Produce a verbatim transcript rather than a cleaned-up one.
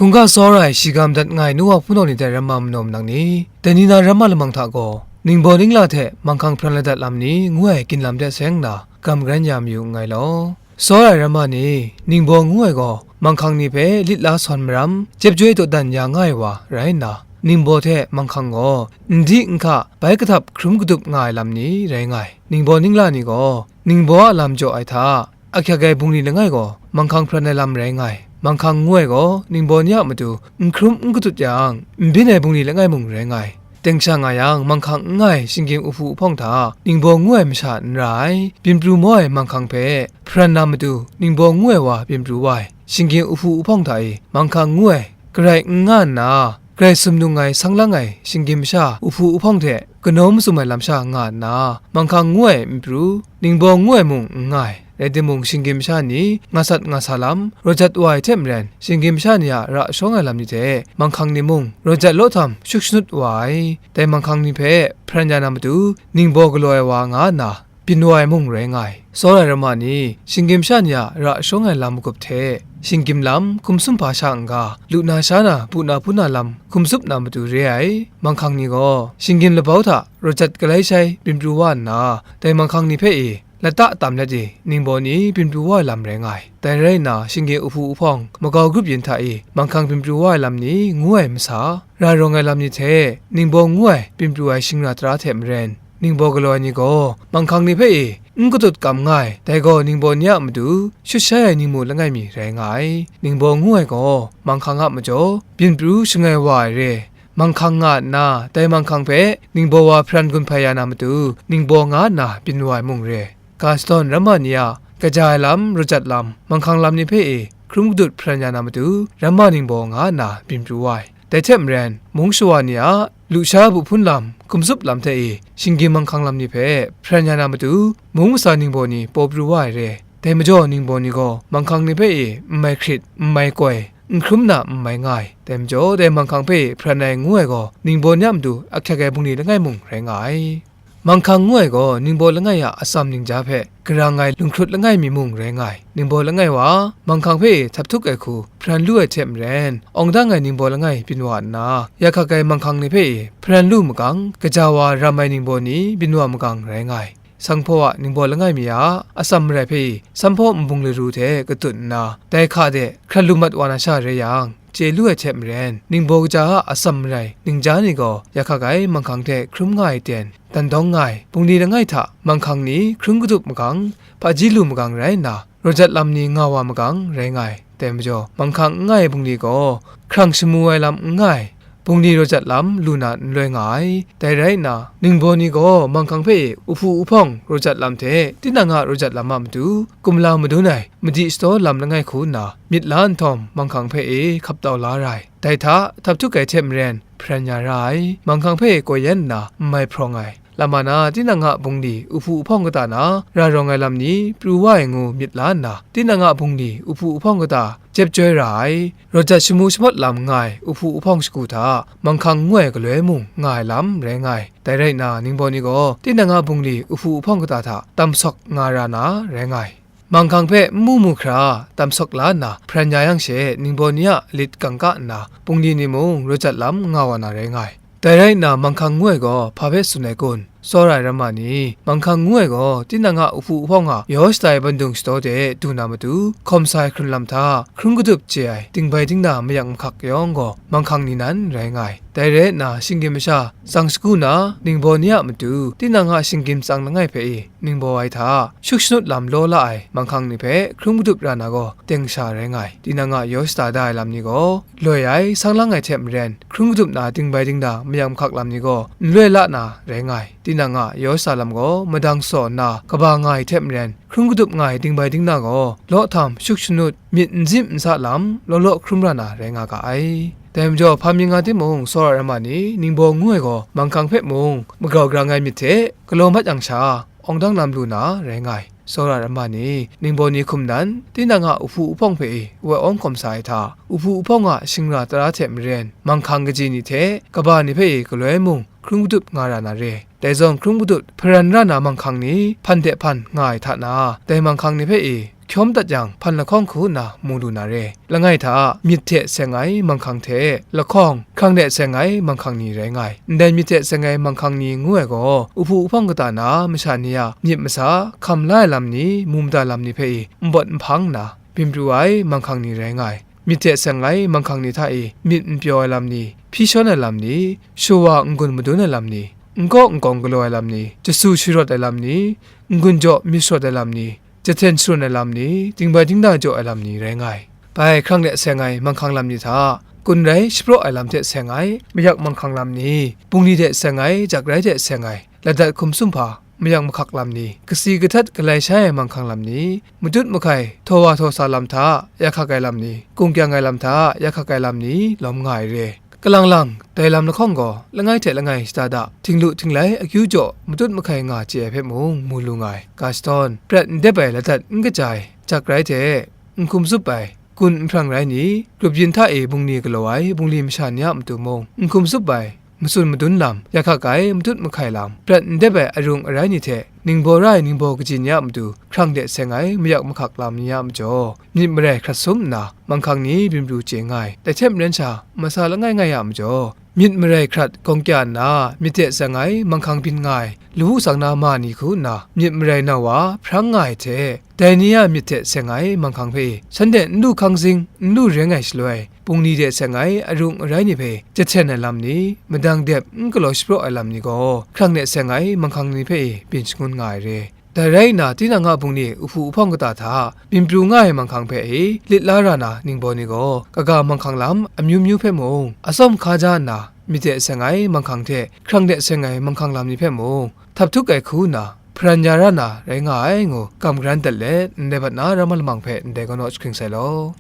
Hkungga tsawra ai shi ga madat nga ai nu wa hpunau ni dai ramma manaw manang ni, dai ni na ramma lamang hta gaw, ningbaw ningla hte manghkang hparan la dat lam ni ngu ai ginlam de seng nna, gam garan ya mayu nngai law. Tsawra ai ramma ni, ningbaw ngu ai gaw, manghkang ni hpe lit la sawn maram, jep joi dawdan ya nga ai wa rai nna, ningbaw hte manghkang gaw, n di n hka, bai kahtap hkrum kadup nga ai lam ni rai nga ai. Ningbaw ningla ni gaw, ningbaw a lam jaw ai hta, ahkyak ai bungli langai gaw, manghkang hparan ai lam rai nga ai. Manghkang ngu ai gaw, ningbaw ni a matu n hkrum n katut yang, n byin ai bungli langai mung rai nga ai. Teng sha nga yang, manghkang n nga ai shinggyim uhpu uhpawng hta, ningbaw ngu ai masha n ra ai, byin pru maw ai manghkang hpe, hparan na matu, ningbaw ngu ai wa byin pru wa ai, shinggyim uhpu uhpawng hta e, manghkang ngu ai, garai n nga nna, grai sumnung ai, sang lang ai, shinggyim masha, uhpu uhpawng hte, kanaw masum ai lam sha nga nna, manghkang ngu ai n pru, ningbaw ngu ai mung n nga ai. Rai timung, shinggyim masha ni nga sat nga sa lam, raw jat wa ai hte maren, shinggyim masha ni a ra shawng ai lam ni hte, manghkang ni mung, raw jat law htam, shut shanut wa ai. Dai manghkang ni hpe hparan ya na matu, ningbaw galaw ai wa nga nna, byin wa ai mung rai nga ai. Tsawra ai ramma ni, shinggyim masha ni a ra shawng ai lam magup hte, shinggyim lam, hkum sumhpa sha n-ga, lu na sha na, bu na hpun na lam, hkum tsup na matu re ai. Manghkang ni gaw, shinggyim labau hta, raw jat galai shai, byin pru wa nna, dai manghkang ni hpe e, lata tam let e, ningbaw ni byin pru wa ai lam rai nga ai. Dai rai nna, shinggyim uhpu uhpawng, magau grup yin hta e, manghkang byin pru wa ai lam ni ngu ai masa, ra rawng ai lam ni hte, ningbaw ngu ai byin pru ai shingra tara hte maren, ningbaw galaw ai ni gaw, manghkang ni hpe e, n katut kam nga ai, dai gaw ningbaw ni a matu, shut shai ai ningmu langai mi rai nga ai. Ningbaw ngu ai gaw, manghkang a majaw, byin pru shangai wa ai re, manghkang nga nna, dai manghkang hpe ningbaw wa hparan gun hpai ya na matu, ningbaw nga nna byin wa ai mung re. Ga shadawn ramma ni a kaja ai lam, raw jat lam, manghkang lam ni hpe e hkrum kadut hparan ya na matu, ramma ningbaw nga nna byin pru wa ai. Dai hte maren, mung shawa ni a lusha bu hpun lam, hkum tsup lam hte e shinggyim manghkang lam ni hpe hparan ya na matu, mung masa ningbaw ni paw pru wa ai re. Dai majaw ningbaw ni gaw manghkang ni hpe e n mai hkrit, n mai koi, n hkrum na n mai nga ai. Dai majaw, dai manghkang hpe e hparan ai ngu ai gaw, ningbaw ni a matu ahkyak ai bungli langai mung rai nga ai. Manghkang ngu ai gaw, ningbaw langai a atsam ningja hpe garang ai lunghkrut langai mi mung rai nga ai. Ningbaw langai wa, manghkang hpe e htap htuk ai hku hparan lu ai hte maren, awng dang ai ningbaw langai byin wa nna, ya hkak ai manghkang ni hpe e hparan lu magang, kaja wa ram ai ningbaw ni byin wa magang rai nga ai. Sanghpaw a ningbaw langai mi a atsam marai hpe e sanghpaw nbung laru hte katut nna, dai hka de hkrat lu mat wa na sha rai yang, chye lu ai hte maren, ningbaw kaja a atsam marai ningja ni gaw ya hkak ai manghkang hte hkrum nga ai ten, dan dawng nga ai, bungli langai hta manghkang ni hkrum kadup magang, hpaji lu magang rai nna, raw jat lam ni nga wa magang rai nga ai. Dai majaw, manghkang n nga ai bungli gaw, hkrang shamu ai lam n nga ai, bungli raw jat lam lu na n loi nga ai. Dai rai nna, ningbaw ni gaw manghkang hpe e uhpu uhpawng raw jat lam hte, tinang a raw jat lam a matu, kumla madun ai, madi shadaw lam langai hku nna, myit la nhtawm, manghkang hpe e hkap tau la ra ai. Dai hta, htap htuk ai hte maren, hparan ya ra ai. Manghkang hpe e koi yan nna, n mai hprawng ai. Lama na, tinang a bungli, uhpu uhpawng kata na, ra rawng ai lam ni, pru wa ai ngu myit la nna, tinang a bungli, uhpu uhpawng kata, jep joi ra ai. Raw jat shamu shamawt lam nga ai, uhpu uhpawng shagu hta, manghkang ngu ai galoi mung nga ai lam rai nga ai. Dai rai nna, ningbaw ni gaw, tinang a bungli, uhpu uhpawng kata hta, tam sawk nga ra na, rai nga ai. Manghkang hpe n mu mu hkra, tam sawk la nna, hparan ya yang she, ningbaw ni a lit kangka nna, bungli ni mung raw jat lam nga wa na rai nga ai. Dai rai nna, manghkang ngu ai gaw, hpa hpe tsun ai kun? Tsawra ai ramma ni, manghkang ngu ai gaw, tinang a uhpu uhpawng a yaw shada ai bandung shadaw de du na matu, hkawm sa ai hkrun lam hta, hkrum kadup chye ai, dingbai dingna mayak mahkak yawng gaw, manghkang ni nan rai nga ai. Dai rai nna, shinggyim masha, tsang shagu na, ningbaw ni a matu, tinang a shinggyim tsang langai hpe e, ningbaw ai hta, shut shanut lam law la ai manghkang ni hpe hkrum kadup ra na gaw, teng sha rai nga ai. Tinang a yaw shada da ai lam ni gaw, loi ai, sang lang ai hte maren, hkrum kadup na dingbai dingda mayam hkak lam ni gaw, n loi la na rai nga ai. Tinang a yaw shada lam gaw, madang saw nna kaba nga ai hte maren, hkrum kadup nga ai dingbai dingda gaw, law htam, shut shanut, myit n zim n sa lam, law law hkrum ra na rai nga ga ai. Dai majaw, hpa mi nga timung, tsawra ai ramma ni, ningbaw ngu ai gaw, manghkang hpe mung, magrau grang ai myit hte, galaw mat yang sha, awng dang lam lu na rai nga ai. Tsawra ai ramma ni, ningbaw ni hkum nan, tinang a uhpu uhpawng hpe e woi awng hkawm sa ai hta, uhpu uhpawng a shingra tara hte maren, manghkang kaji ni hte kaba ni hpe e galoi mung hkrum kadup nga ra na re. Dai zawn hkrum kadup hparan ra na manghkang ni hpan de hpan nga ai hta na, dai manghkang ni hpe e hkyawm dat yang, hpan lahkawng hku nna mu lu na re. Langai hta, myit hte seng ai manghkang hte lahkawng, hkrang de seng ai manghkang ni rai nga ai. Ndai myit hte seng ai manghkang ni ngu ai gaw, uhpu uhpawng kata na masha ni a myit masa, hkam la ai lam ni, mu mada lam ni hpe i nbawt nhpang nna, byin pru ai manghkang ni rai nga ai. Myit hte seng ai manghkang ni hta e myit n pyaw ai lam ni, hpyi shawn ai lam ni, shawa n-gun madun ai lam ni, n kaw n kawng galaw ai lam ni, jasu sharawt ai lam ni, n-gun jaw myit sharawt ai lam ni, jahten sharawt ai lam ni, dingbai dingda jaw ai lam ni rai nga ai. Bai hkrang de seng ai manghkang lam ni hta, kun rai shapraw ai lam hte seng ai mayak manghkang lam ni, bungli hte seng ai, jak rai hte seng ai, ladat hkum sumhpa, mayak mahkak lam ni, kasi kahtat galai shai ai manghkang lam ni, matut mahkai, htaw wa htaw sa lam hta ya hkak ai lam ni, kung kyang ai lam hta ya hkak ai lam ni lawm nga ai re. Kalang lang, dai lam lahkawng gaw, langai hte langai shada da, htinglu htinglai akyu jaw matut mahkai nga chye ai hpe mung mu lu nga ai. Ga shadawn, prat n dep ai ladat n kaja ai, jak rai hte, n hkum zup ai, gun n hprang rai ni, grup yin hta e bungli galaw ai bungli masha ni a matu mung, n hkum zup ai, matsun madun lam, ya hkak ai matut mahkai lam, prat n dep ai arung arai ni hte, ningbaw ra ai ningbaw kaji ni a matu, hkrang de seng ai mayak mahkak lam ni a majaw, myit marai hkrat sum nna, manghkang ni byin pru chye nga ai. Dai hte maren sha, masa langai ngai a majaw, myit marai hkrat gawng kya nna, myit hte seng ai manghkang byin nga ai, lawu tsang na ma ni hku nna, myit marai nau wa hprang nga ai hte, dai ni a myit hte seng ai manghkang hpe, shanhte n lu hkang zing, n lu reng ai shaloi, bungli de seng ai arung arai ni hpe jahten ai lam ni, madang dep n galaw shapraw ai lam ni gaw, hkrang de seng ai manghkang ni hpe byin shangun nga ai re. Dai rai nna, tinang a bungli uhpu uhpawng kata hta byin pru nga ai manghkang hpe e lit la ra na ningbaw ni gaw, kaga manghkang lam amyu myu hpe mung, atsawm hka ja nna, myit de seng ai manghkang hte hkrang de seng ai manghkang lam ni hpe mung, htap htuk ai hku nna, hparan ya ra na rai nga ai ngu, kam garan dat let, ndai bat na ramma lamang hpe ndai kau naw jahkring sai law.